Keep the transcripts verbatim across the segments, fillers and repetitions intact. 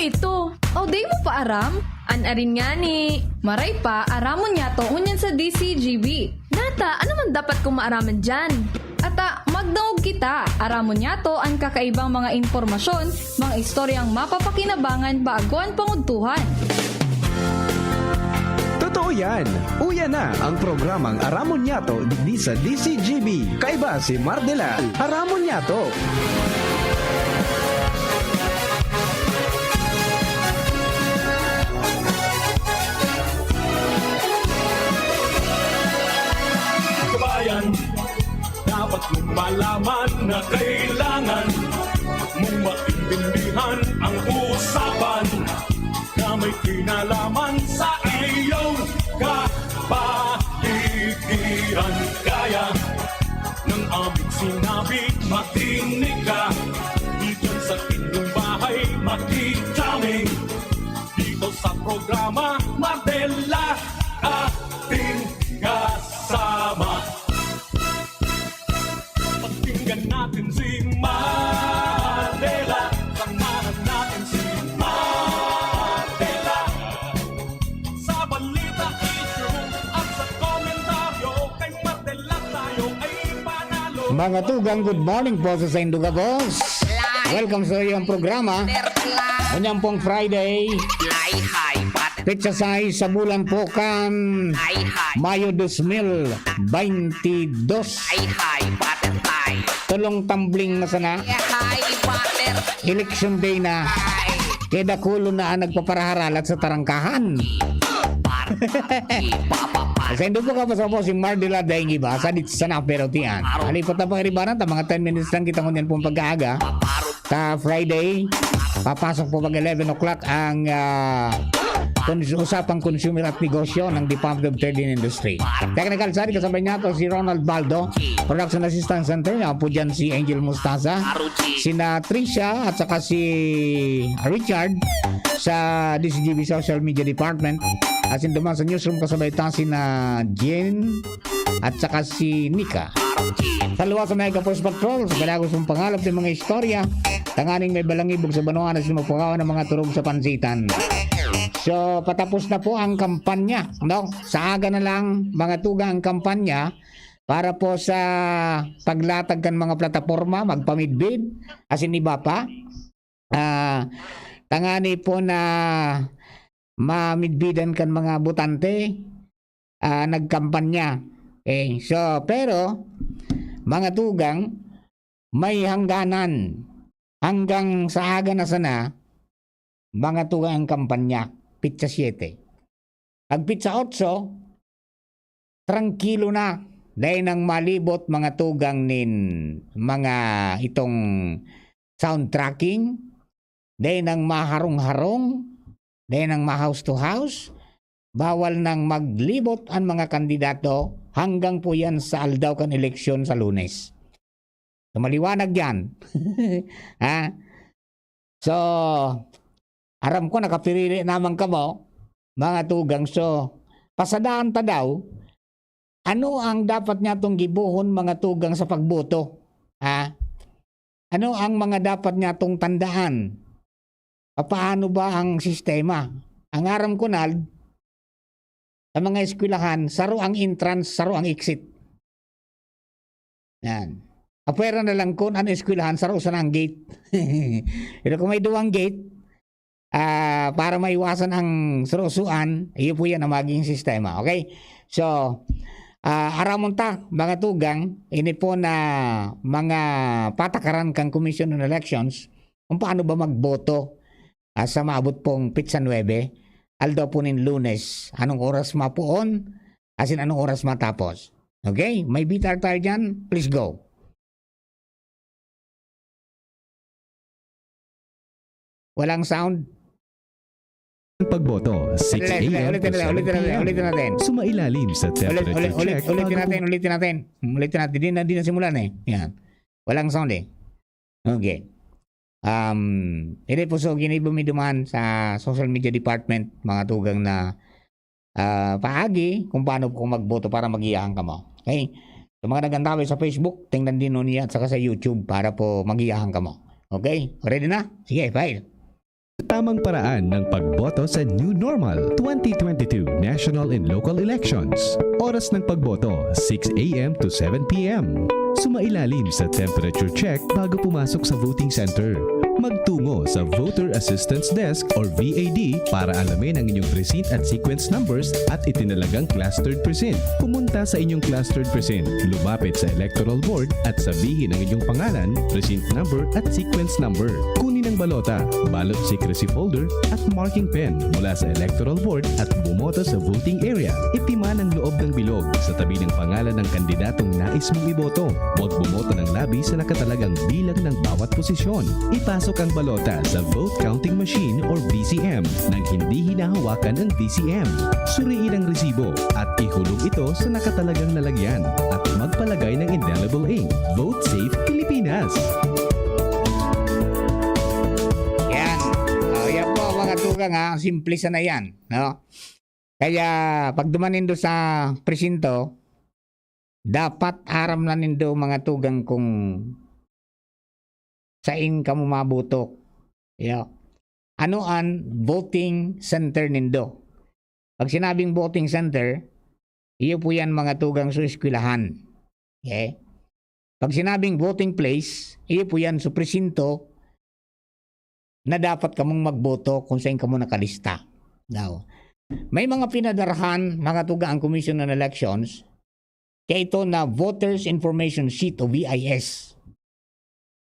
Ito, o di mo pa aram? An arin ngani. Maray pa, aramon niyato ngunyan sa D C G B. Nata, ano man dapat kong maaraman diyan? Ata, magdangog kita. Aramon niyato an kakaibang mga impormasyon, mga istoryang mapapakinabangan bago an pangudtuhan. Totoo yan. Uya na ang programang Aramon Niyato digdi sa D C G B. Kaiba si Mardela. Aramon Niyato. Kabayan, dapat mong malaman na kailangan mong maintindihan ang usapan na may kinalaman sa iyong kapaligiran. Kaya ng aming sinabi, makinig ka. Diyan sa inyong bahay, makinig kami. Dito sa programa, Mardela, ating kasama. Pakinggan natin si Mardela. Samahan natin si Mardela. Sa balita, issue, at sa komentaryo, kay Mardela tayo ay panalo. Mga tugang, good morning po sa saindo gabos. Welcome sa iyong programa. Unyang pong Friday, Ay, hi, pater. Petsa sais sa bulan po kan Ay, hi. Mayo dos mil baynti dos. Ay, hi, pater, hi. Tulong tumbling na sana. Ay, hi, pater. Election day na. Hi. Kaya dakulo na ang nagpaparaharalat sa tarangkahan. Par, hi, papa, par. Sa indo po kapos po si Mardela Daing Iba sa dit sana pero tiyan. Halipot na pangiribanan ta mga ten minutes lang kita ngunyan pong pag-aaga. Paro, Sa Friday, papasok po mag eleven o'clock ang ah, kun- usapang consumer at negosyo ng Department of Trade and Industry. Technical side, kasabay niya to si Ronald Baldo. Production Assistant Center, yan po dyan si Angel Mustasa. paro, chi. Sina Tricia at saka si Richard sa D C G B Social Media Department. At sinduman sa newsroom, kasabay ta sina Jen at saka si Nika. Sa luwas sa Mega Force Patrol, sa kadagos mong pangalap ng mga istorya, tanganing may balangibog sa banwa na sinupukawan ng mga turog sa pansitan. So, patapos na po ang kampanya, no? Sa aga na lang, mga tugang, ang kampanya para po sa paglatag kan mga plataporma, magpamidbid, asin iba pa. Ah, tangani po na mamidbidan kan mga botante, ah, nagkampanya. Okay, so, pero, mga tugang, may hangganan. Hanggang sa aga na sana, mga tugang, ang kampanya, pitsa siyete. Pag pitsa otso, trangkilo na. Dai nang malibot mga tugang nin mga itong sound tracking, dai nang maharong-harong, dai nang ma-house to house, bawal nang maglibot an mga kandidato hanggang po yan sa aldaw kan eleksyon sa Lunes. So, maliwanag yan. Ha? So, aram ko, nakapirili naman kamo, mga tugang. So, pasadaan ta daw, ano ang dapat niya tong gibohon, mga tugang, sa pagboto? Ha? Ano ang mga dapat niya tong tandaan? Papaano ba ang sistema? Ang aram ko, Nald, sa mga eskwelahan, saro ang entrance, saro ang exit. Yan. Apwera na lang kun ano eskwelahan, saro sana ang gate. Pero kung may duwang gate, ah, para maiwasan ang surusuan, iyo po yan ang magiging sistema. Okay? So, ah, aramon ta, mga tugang, ini po na mga patakaran kan Commission on Elections, kung paano ba magboto ah, sa maabot pong pitsa nuebe, aldaw po nin Lunes. Anong oras mapoon? Asin anong oras matapos? Okay? May B T R tayo dyan? Please go. Walang sound? Pagboto, six a.m. Ulitin to natin, ulitin natin, 7 p.m. Ulitin natin. Sumailalim sa Ulit, temperature ulit, ulit, check ulitin bago natin, ulitin natin. Ulitin natin. Di na, di na simulan eh. Yan. Walang sound eh. Okay. Um, ini po so ginibo mi duman sa social media department, mga tugang na ah, paagi kung paano po magboto para magiyahan kamo. Okay? Sa mga nagantaway sa Facebook, tingnan din niya at saka sa YouTube para po magiyahan kamo. Okay? Ready na? Sige, file. Tamang paraan ng pagboto sa New Normal twenty twenty-two National and Local Elections. Oras ng pagboto, six a m to seven p m. Sumailalim sa temperature check bago pumasok sa voting center. Magtungo sa Voter Assistance Desk or V A D para alamin ang inyong precinct at sequence numbers at itinalagang clustered precinct. Pumunta sa inyong clustered precinct, lumapit sa electoral board at sabihin ang inyong pangalan, precinct number at sequence number. Kunin ang balota, ballot secrecy folder at marking pen mula sa electoral board at bumoto sa voting area. Itiman ang loob ng bilog sa tabi ng pangalan ng kandidatong nais mong iboto. Huwag bumoto ng labi sa nakatalagang bilang ng bawat posisyon. Ipasok ang balota sa vote counting machine or V C M nang hindi hinahawakan ang V C M. Suriin ang resibo at ihulog ito sa nakatalagang lalagyan at magpalagay ng indelible ink. Vote Safe, Pilipinas! Yan. Oh, yan po, mga tugang, ha. Simple sana yan, no? Kaya, pag duman nindo sa presinto, dapat aram na nindo, mga tugang, kung sain kamo maboto. Yeah. Ano an voting center nindo? Pag sinabing voting center, iyo po yan, mga tugang, sa eskwelahan. Okay? Pag sinabing voting place, iyo po yan sa presinto na dapat kamong magboto kung saan kamo nakalista. Now, may mga pinadarhan, mga tugang, ang Commission on Elections, kaya ito na Voters Information Sheet o V I S.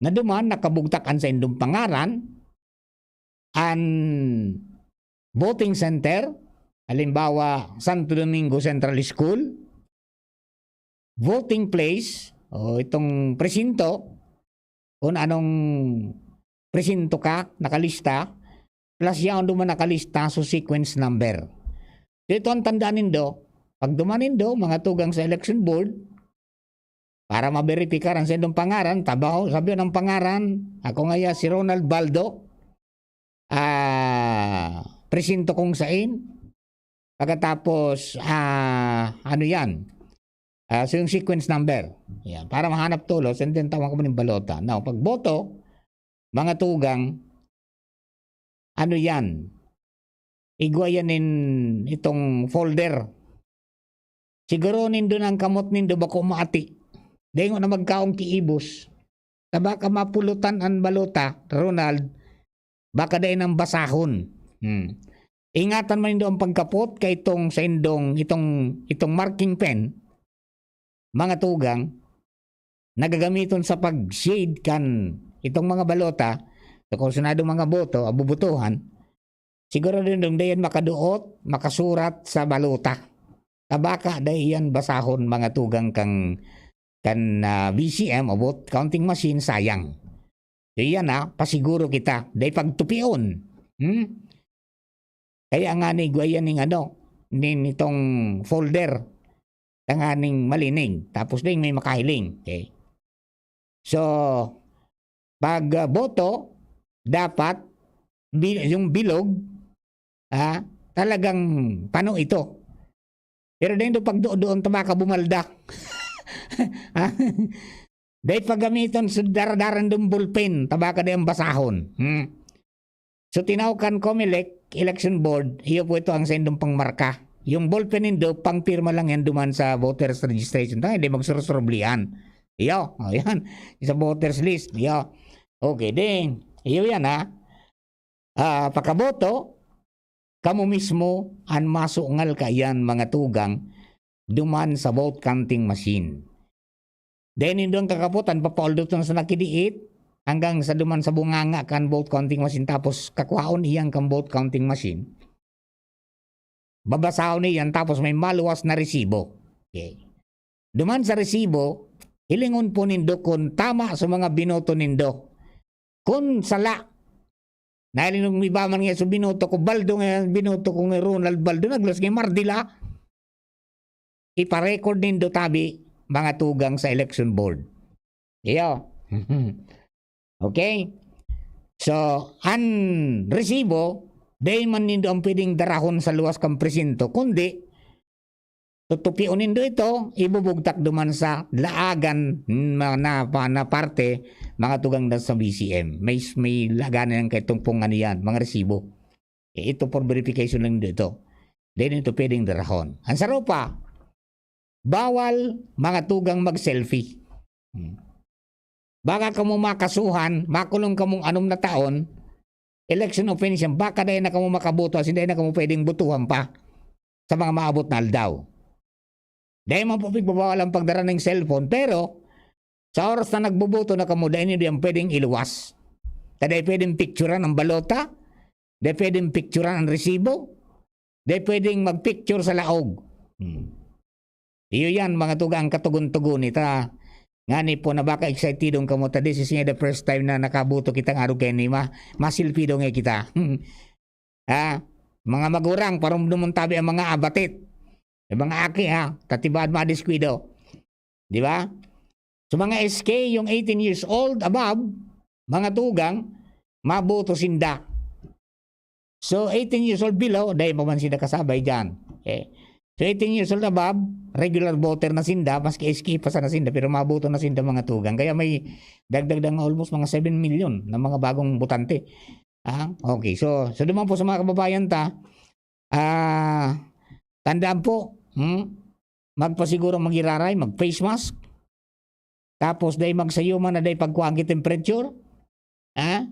Na duman, nakabugtak an saindong pangaran, an voting center, halimbawa, Santo Domingo Central School, voting place, o itong presinto, kung anong presinto ka nakalista, plus yaon duman nakalista sa sequence number. So, ito ang tandaan nindo, pag duman nindo, mga tugang sa election board, para maberipikar ang saindong pangaran, tabaho, sabi ng pangaran, ako ngaya si Ronald Baldo, ah, presinto kung sain, pagkatapos, ah, ano yan, ah, so yung sequence number, yan, para mahanap tolos, and then tawan ko mo ng balota. Now, pag boto, mga tugang, ano yan, igwa yan in itong folder. Siguro nindo na ang kamot nindo bako maati. Dai ngona magkaong kiibos. Ta baka mapulutan an balota, Ronald, baka dai nang basahon. Hmm. Ingatan man nindo ang pagkapot kay itong saindong, itong, itong marking pen, mga tugang, nagagamiton sa pag-shade kan itong mga balota, sa kursunadong mga boto, abubotohan, siguro din dong dayan makaduot, makasurat sa balota. Ta baka dai yan basahon, mga tugang, kang, kan, ah, V C M o vote counting machine, sayang. So, yan, ha, pasiguro kita, dai pagtupion. Hmm? Kaya nga ni, igwa yan ning ano, nin itong folder, tanganing malinig, tapos dai may makahiling. Okay? So, pag, ah, boto, dapat bi-, yung bilog, ah, talagang pano ito. Pero dai nindo pagdoon-doon, ta baka bumalda. Ah, dai paggamiton sa daradaran dong ballpen, ta baka dai ang basahon. Hmm. So, tinao kan Comelec, election board, iyo po ito ang saindong pangmarka. Yung ballpen nindo, pangpirma lang yan duman sa voters registration. Tayo, di magsurusurublihan. Iyo, o yan. Sa voters list, iyo. Okay, ding. Iyo yan, ha. Ah, pakaboto, kamo mismo an masungal kaiyan, mga tugang, duman sa vote counting machine. Dai nindo an kakapotan, papauldoton sa nakidiit hanggang sa duman sa bunganga kan vote counting machine, tapos kakuhaon iyan kan vote counting machine. Babasahon iyan, tapos may maluwas na resibo. Okay. Duman sa resibo, hilingon po nindo kun tama sa mga binoto nindo. Kun sala, nahiling nung iba man nga, so binoto ko Baldo, nga binoto ko nga Ronald Baldo, naglas nga Mardila. Ipa-record nindo tabi, mga tugang sa election board. Iyo. Okay? So, an resibo, dai man nindo ang pwedeng darahon sa luwas kan presinto, kundi Tutupion nindo ito, ibubugtak duman sa laagan na, na, na parte, mga tugang na sa B C M. May, may laagan yan kay tungpong ano yan, mga resibo. Eh, ito for verification lang dito. Then ito pwedeng darahon. Ang sarupa, bawal mga tugang mag-selfie. Hmm. Baka kamo makasuhan, makulong kamong anom na taon, election offense yan, baka dai na kamo makaboto, as in, dai na kamo pwedeng botohan pa sa mga maabot na aldaw. Dai man po pigbabawal ang pagdara ng cellphone, pero sa oras na nagboboto na kamo, dai niyo diyan pwedeng iluwas. Ta dai pwedeng picturean ang balota, dai pwedeng picturean ang resibo, dai pwedeng magpicture sa laog. Hmm. Iyo yan, mga tugang katugon-tugon, ita. Ngani po na baka excited ang kamo, ta this is nga the first time na nakaboto kita nga arog kaini, ma, masilpido nga kita. Ha? Mga magurang, parumdumon tabi ang mga abatit. Yung mga aki, ha? Tatibad, madiskuido. Di ba? So, mga S K, yung eighteen years old above, mga tugang, maboto sinda. So, eighteen years old below, dai pa man sinda kasabay dyan. Okay. So, eighteen years old above, regular voter na sinda, maski S K pa sana sinda, pero maboto na sinda, mga tugang. Kaya may dagdag na almost mga seven million na mga bagong botante. Ah, okay. So, so duman po sa mga kababayan ta, ah, tandaan po, hmm, magpasiguro magiraray, mag-face mask. Tapos, dai magsayuma na dai pagkuhaan ki temperature. Ha?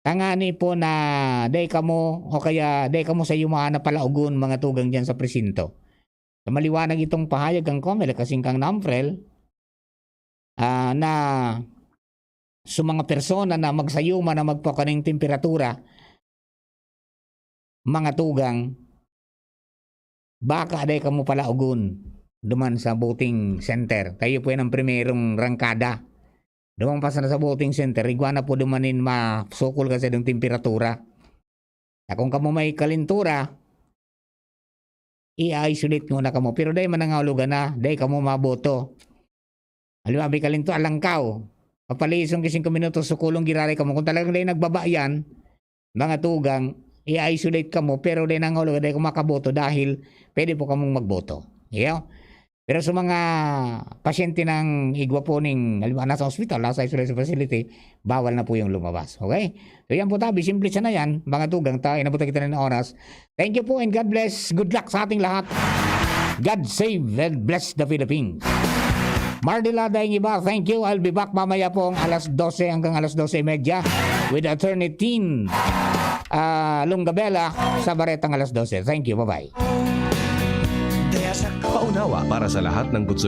Tangani po na dai kamo, o kaya dai kamo sayumaan na palaogon, mga tugang, diyan sa presinto. Sa maliwanag itong pahayag kan Comelec, kasing kan Namprel, ah, na sa mga persona na magsayuma na magpakuha ning temperatura, mga tugang, baka dai kamo palaogon duman sa voting center. Kayo po yan ang primerong rangkada. Duman pa sana sa voting center, igwa na po duman nin masukol ka sa iyong temperatura. Na kung kamo may kalintura, i-isolate muna kamo. Pero dai man nangahulugan na dai kamo maboto. Halimbawa, may kalinto, alangkaw. Papalihison ki singko minutos, sukulon giraray kamo. Kung talagang dai nagbaba yan, mga tugang, i-isolate kamo, pero dai nangahulugan dai kamo makaboto dahil pwede po kamong magboto. Iyo. Pero sa mga pasyente ng igwa po ning, halimbawa, nasa ospital, nasa isolation facility, bawal na po yung lumabas. Okay? So, yan po tabi. Simple siya na yan. Mga tugang, ta, inabutan kita ng oras. Thank you po and God bless. Good luck sa ating lahat. God save and bless the Philippines. Mardila, daing iba, thank you. I'll be back mamaya pong alas dose hanggang alas dose y media with Attorney Tin, ah, Lungabela sa Baretang Alas Dose. Thank you. Bye-bye. Paunawa para sa lahat ng good